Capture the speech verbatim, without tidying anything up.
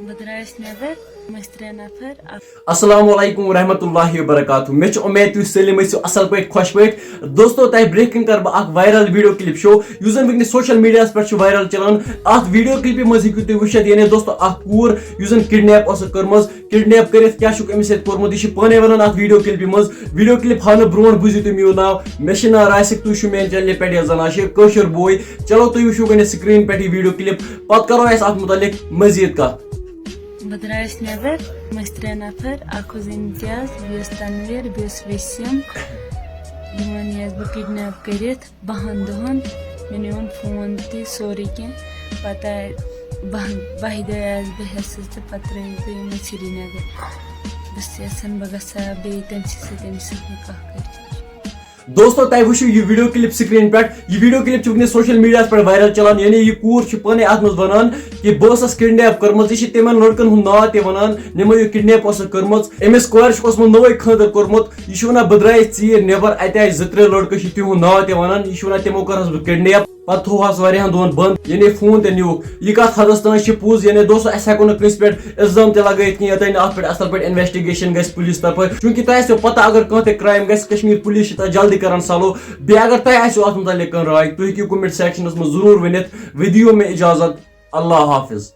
بہٕ درٛایَس نٮ۪بر، تِم ٲسۍ ترٛےٚ نفر۔ اکھ السلام علیکم ورحمۃ اللہ وبرکاتہ۔ مےٚ چھِ اُمید تُہۍ سٲلِم ٲسِو اَصٕل پٲٹھۍ، خۄش پٲٹھۍ۔ دوستو، تۄہہِ برٛونٛہہ کَنہِ کَرٕ بہٕ اَکھ viral video clip show، یُس زَن وٕنکیٚنَس social mediaہَس پٮ۪ٹھ چھُ viral چَلان۔ اَتھ video clipہِ منٛز ہیٚکِو تُہۍ وٕچھِتھ، یعنی دوستو، اَکھ کوٗر یُس زَن kidnap ٲسٕکھ کٔرمٕژ، kidnap کٔرِتھ کیٛاہ چھُکھ أمِس سۭتۍ کوٚرمُت، یہِ چھِ پانَے وَنان اَتھ video clipہِ منٛز۔ Video clip ہاونہٕ برونٛٹھ بوٗزِو تُہۍ میون ناو، مےٚ چھِ ناو راسِق، تُہۍ چھِو میٛانہِ channelہِ پٮ۪ٹھ یَتھ زَن آسہِ کٲشُر بوے۔ چلو، تُہۍ وٕچھِو گۄڈٕنٮ۪تھ screen پٮ۪ٹھ یہِ video clip، پَتہٕ کَرو أسۍ اَتھ مُتعلِق مٔزیٖد کَتھ۔ بہٕ درٛایَس نٮ۪بر، تِم ٲسۍ ترٛےٚ نفر، اکھ اوس امتیاز، بیٚیہِ اوس تنویر، بیٚیہِ اوس وسیم۔ یِمن نِیَس بہٕ kidnap کٔرِتھ بَہَن دۄہَن۔ مےٚ نیوٗن فون تہِ سورُے کینٛہہ۔ پتہٕ آے بَہَن، بَہہِ دۄہہِ آیَس بہٕ ہیٚسَس تہٕ پتہٕ ترٛٲیِس بہٕ یِمَن سرینگر۔ بہٕ چھَس یَژھان بہٕ گژھٕ ہا بیٚیہِ تٔمۍ سٕے سۭتۍ، تٔمِس سۭتۍ نہٕ کانٛہہ کٔرِتھ۔ دوستو، تۄہہِ وٕچھِو یہِ video clip screen پٮ۪ٹھ۔ یہِ video clip چھُ وٕنکیٚس social mediaہَس پٮ۪ٹھ viral چلان، یعنی یہِ کوٗر چھِ پانَے اَتھ منٛز وَنان کہِ بہٕ ٲسَس kidnap کٔرمٕژ۔ یہِ چھِ تِمَن لٔڑکَن ہُنٛد ناو تہِ وَنان، یِمو یہِ kidnap ٲسٕکھ کٔرمٕژ۔ أمِس کورِ چھُ اوسمُت نوٚوُے خانٛدر کوٚرمُت۔ یہِ چھُ وَنان، بہٕ درٛایَس ژیٖرۍ نٮ۪بر، اَتہِ آیہِ زٕ ترٛےٚ لٔڑکہٕ، چھِ تِہُنٛد ناو تہِ وَنان۔ یہِ چھُ وَنان، تِمو کٔرہَس بہٕ kidnap، پَتہٕ تھوٚوہَس واریاہَن دۄہَن بنٛد، یعنی فون تہِ نیوٗکھ۔ یہِ کَتھ حدس تام چھِ پوٚز، یعنی دوستو، اَسہِ ہٮ۪کو نہٕ کٲنٛسہِ پٮ۪ٹھ الزام تہِ لگٲیِتھ کِہیٖنۍ، یوٚتام نہٕ اَتھ پٮ۪ٹھ اَصٕل پٲٹھۍ investigation گژھِ پُلیٖس طرفہٕ، چوٗنٛکہِ تۄہہِ آسیو پَتہ، اگر کانٛہہ تہِ crime گژھِ، کشمیٖر پُلیٖس چھِ تَتھ جلدی کَران solve۔ بیٚیہِ اگر تۄہہِ آسیو اَتھ مُتعلِق کانٛہہ راے، تُہۍ ہیٚکِو comment sectionس منٛز ضروٗر ؤنِتھ۔ وۄنۍ دِیِو مےٚ اِجازت، اللہ حافظ۔